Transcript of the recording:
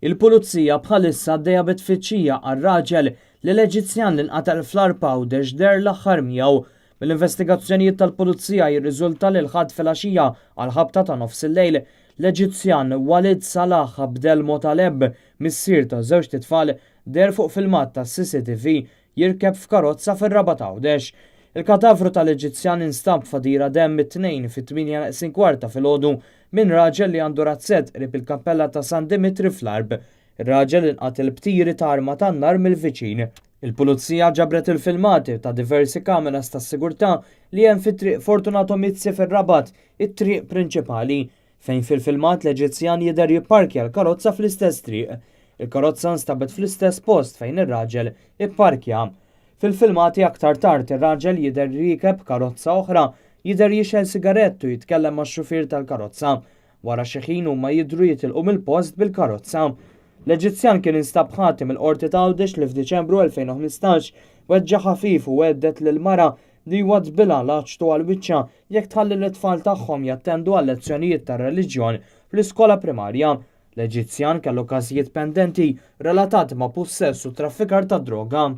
Il-Pulizija bħalissa għaddejja bi tfittxija għal raġel li l-Eġizzjan li nqatel fl-Għarb Għawdex deher l-aħħar miegħu. Mill-investigazzjonijiet tal-Pulizija jirriżulta li l-Ħadd filgħaxija għall-ħabta ta' nofsillejl, l-Eġizzjan Walid Salah Abdel Motaleb, missier ta' żewġt itfal, deher fuq filmat tas-CCTV jirkeb f'karozza fir-Rabat Għawdex. Il-katavru tal-Eġizzjan instab f'għadira demm it-Tnejn fit-tmienja neqsin kwart ta' filgħodu minn raġel li għandu razzett qrib il-kappella ta' San Dimitri fl-Għarb. Ir-raġel inqatel b'tiri ta' arma tan-nar mill-viċin. Il-Pulizija ġabret il-filmati ta' diversi kameras tas-sigurtà li hemm fi Triq Fortunato Mizzi fir-Rabat, it-triq prinċipali, fejn fil-filmat l-Eġizzjan jidher jipparkja l-karozza fl-istess triq. Il-karozza nstabet fl-istess post fejn ir-raġel ipparkja. Fil-filmati aktar tard ir-raġel jidher riekeb karozza oħra, jidher jixgħel sigarett u jitkellem max-xufier tal-karozza. Wara xi ħin huma jidhru jitilqu mill-post bil-karozza. L-Eġizzjan kien instab ħati mill-Qorti ta' Għawdex li f'Diċembru 2015 weġġa' ħafif u għeddet lil mara li jwaddbilha l-għaġtu għal wiċċha jekk tħalli lit-tfal tagħhom jattendu għal lezzjonijiet tar-reliġjon fl-iskola primarja. L-Eġizzjan kellu każijiet pendenti relatati ma' pussess u traffikar ta' droga.